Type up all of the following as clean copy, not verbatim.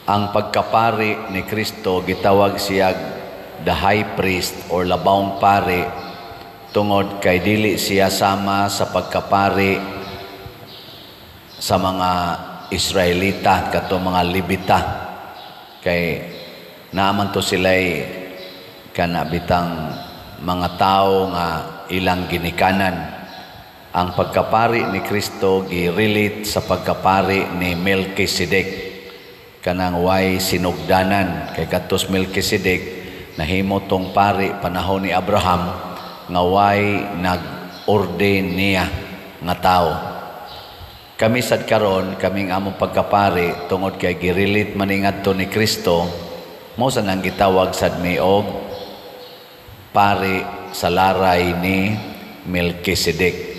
Ang pagkapari ni Kristo, gitawag siya the high priest or labawng pari tungod kay dili siya sama sa pagkapari sa mga Israelita, kato mga Levita, kay naaman to sila'y kana bitang mga tao nga ilang ginikanan. Ang pagkapari ni Kristo gi-relate sa pagkapari ni Melchizedek, kanang way sinugdanan, kay katos Melchizedek nahimo tong pari panahon ni Abraham nga way nag-ordain niya nga tao. Kami sad karon, kaming among pagkapari, tungod kay gi-relate man ni ngadto ni Kristo, mao sa nang gitawag sad mi og pari sa laray ni Melchizedek.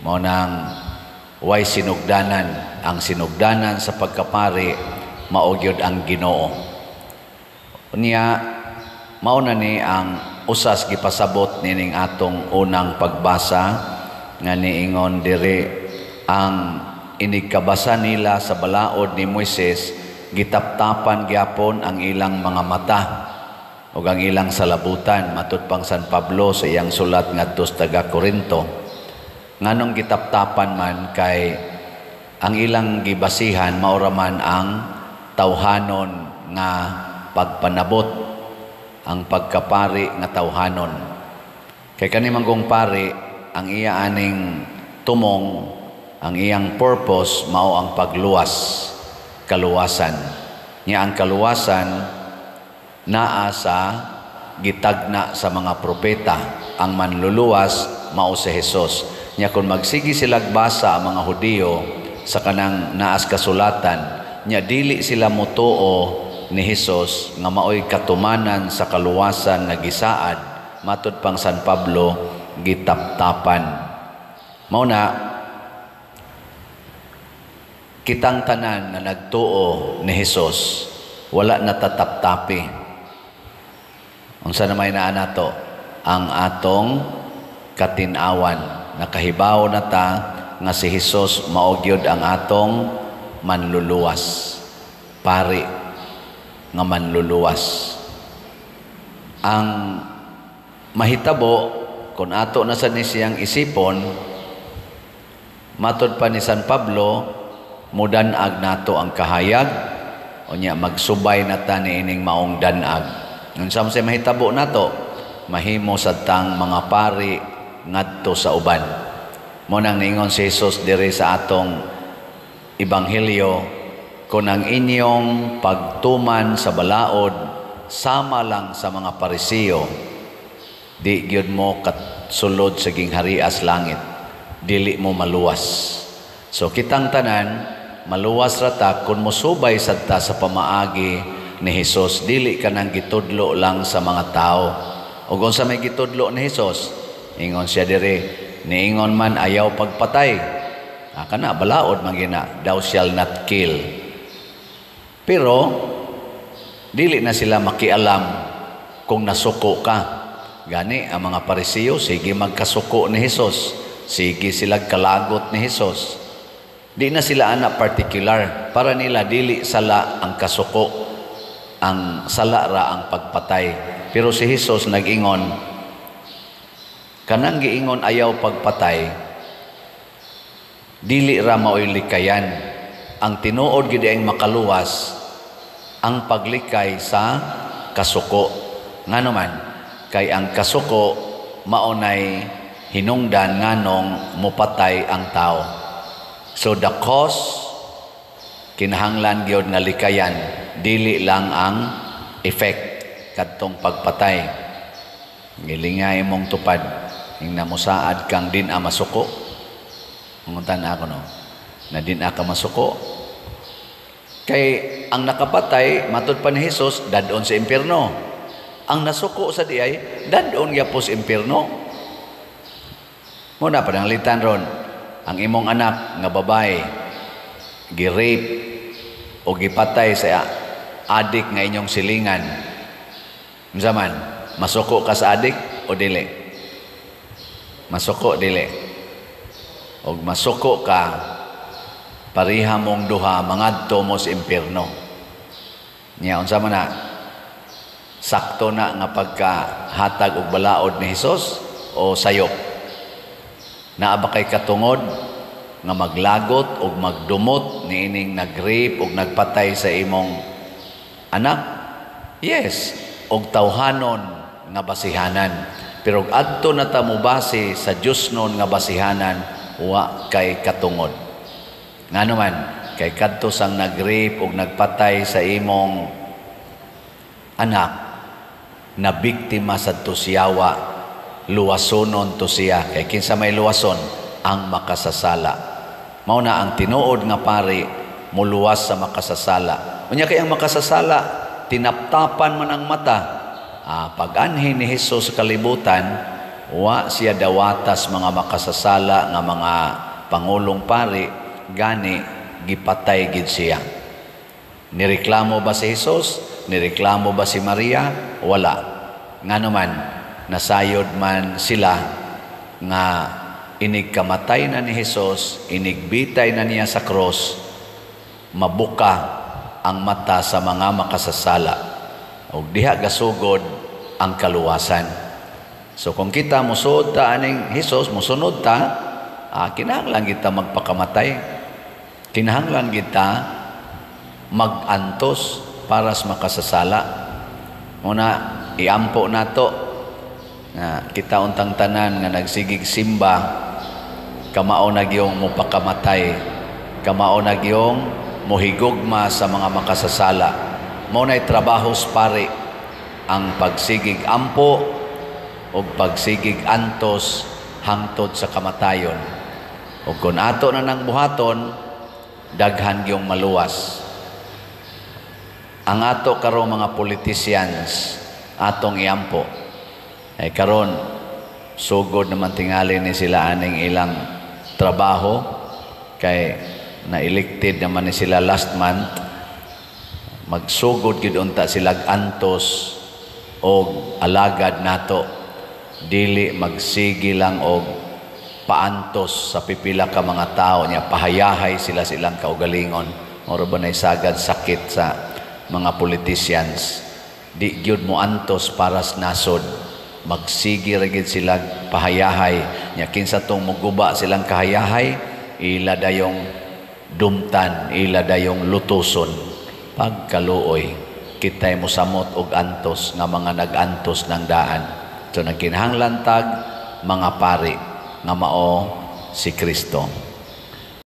Mao nang way sinugdanan. Ang sinugdanan sa pagkapari mao gyud ang Ginoo. Unya mao na ni ang usas gipasabot nining atong unang pagbasa nga niingon diri, ang inigkabasa nila sa balaod ni Moises, gitaptapan gyapon ang ilang mga mata ug ang ilang salabutan, matud pang San Pablo sa iyang sulat ngadto sa taga Korinto. Nganong gitaptapan man? Kay ang ilang gibasihan mao ra man ang tawhanon nga pagpanabot, ang pagkapari nga tawhanon. Kay kani manggong pari, ang iya aning tumong, ang iyang purpose mao ang pagluwas, kaluwasan. Nya ang kaluwasan naa sa gitagna sa mga propeta. Ang manluluwas mao si Jesus. Nya kung magsige silag basa ang mga Hudiyo sa kanang naas kasulatan, nya dili sila motuo ni Hesus nga maoy katumanan sa kaluwasan nga gisaad, matud pang San Pablo, gitaptapan. Mao na kitang tanan nga nagtuo ni Hesus, wala natataptapi. Unsa na may naa nato? Ang atong katin-awan. Nakahibaw na ta nga si Hesus mao gyud ang atong manluluwas, pari nga manluluwas. Ang mahitabo kung ato na sa ni siyang isipon, matod pa ni San Pablo, mudan-ag nato ang kahayag, unya magsubay na ta niining maong dan-ag. Unsa man say mahitabo nato? Mahimo sad tang mga pari ngadto sa uban. Mo nang niingon si Jesus diri sa atong ebanghelyo, kung ang inyong pagtuman sa balaod sama lang sa mga Parisiyo, di gyud mo kasulod sa gingharias langit, dili mo maluwas. So kitang tanan maluwas ra ta kung mosubay sad ta sa pamaagi ni Hesus, dili kanang gitudlo lang sa mga tao. Ug unsa may gitudlo ni Hesus? Ingon siya diri, niingon man ayaw pagpatay. Ah, kana balaod man gina, "Thou shall not kill." Pero dili na sila makialam kung nasuko ka. Gani ang mga Parisiyo sige magkasuko ni Hesus, sige sila kalagot ni Hesus. Di na sila ana particular, para nila dili sala ang kasuko, ang sala ra ang pagpatay. Pero si Hesus nag-ingon, kanang giingon ayaw pagpatay, dili ra maoy likayan. Ang tinuod gid ang makaluwas ang paglikay sa kasuko. Ngano man? Kay ang kasuko maunay hinungdan nganong mupatay ang tao. So the cause kinahanglan gyud nga likayan, dili lang ang effect kadtong pagpatay. Gilingay mong tupad ing namusaad kang din a masuko. Manguntan ako, no, na din ka masuko. Kay ang nakapatay, matud pa ni Hesus, dadon sa impierno. Ang nasuko sa diay, dadon gyapon sa impierno. Muna pananglitan ron, ang imong anak nga babae gi-rape o gipatay sa adik nga inyong silingan. Unsa man, masuko ka sa adik o dili? Masuko, dili? Og masuko ka, pareha mong duha mangadto mo sa impierno. Nya unsa man na? Sakto na nga pagkahatag og balaod ni Hesus o sayop? Naa ba kay katungod nga maglagot og magdumot niining nag-rape og nagpatay sa imong anak? Yes, og tawhanon nga basihanan. Pero adto na ta mobase sa Diyosnon nga basihanan, wa kay katungod. Ngano man, kay kadto sang nag-rape og nagpatay sa imong anak, na biktima sadto siyawa, luwasonon to siya. Kay kinsa may luwason? Ang makasasala. Mao na ang tinuod nga pari muluwas sa makasasala. Unya kay ang makasasala, tinaptapan man ang mata. Pag-anhi ni Hesus sa kalibutan, wa siya dawatas mga makasasala nga mga pangulong pari, gani gipatay gid siya. Nireklamo ba si Hesus? Nireklamo ba si Maria? Wala. Ngano man, nasayod man sila nga inig kamatay na ni Hesus, inigbitay na niya sa cross, mabuka ang mata sa mga makasasala. Og diha gasugod ang kaluwasan. So kung kita musuod ta aning Hesus, musunod ta, kinahanglan kita magpakamatay. Kinahanglan kita magantos para sa makasasala. Una, iampo nato nga kita untang tanan nga nagsigig simba, kamao na gyung mopakamatay, kamao na gyung mohigugma sa mga makasasala. Mao na'y trabaho sa pari, ang pagsigig ampo ug pagsigig antos hangtod sa kamatayon. Ug kung ato na nang buhaton, daghan gyung maluwas. Ang ato karon mga politicians, atong iampo. Ay karon sugod naman tingali ni sila aning ilang trabaho kay na-elected naman ni sila last month. Magsugod gid unta sila antos og alagad nato, dili magsigi lang og paantos sa pipila ka mga tao niya, pahayahay sila silang kaugalingon. Moro ba nay sagad sakit sa mga politicians, di gyud mo antos para sa nasod, magsigi ra gid sila pahayahay nya. Kinsa tong muguba silang kahayahay, ila dayong dumtan, ila dayong lutuson. Pagkaluoy, kita'y mosamot og antos nga mga nag-antos ng daan. So nagkinahanglan tag mga pari nga mao si Kristo.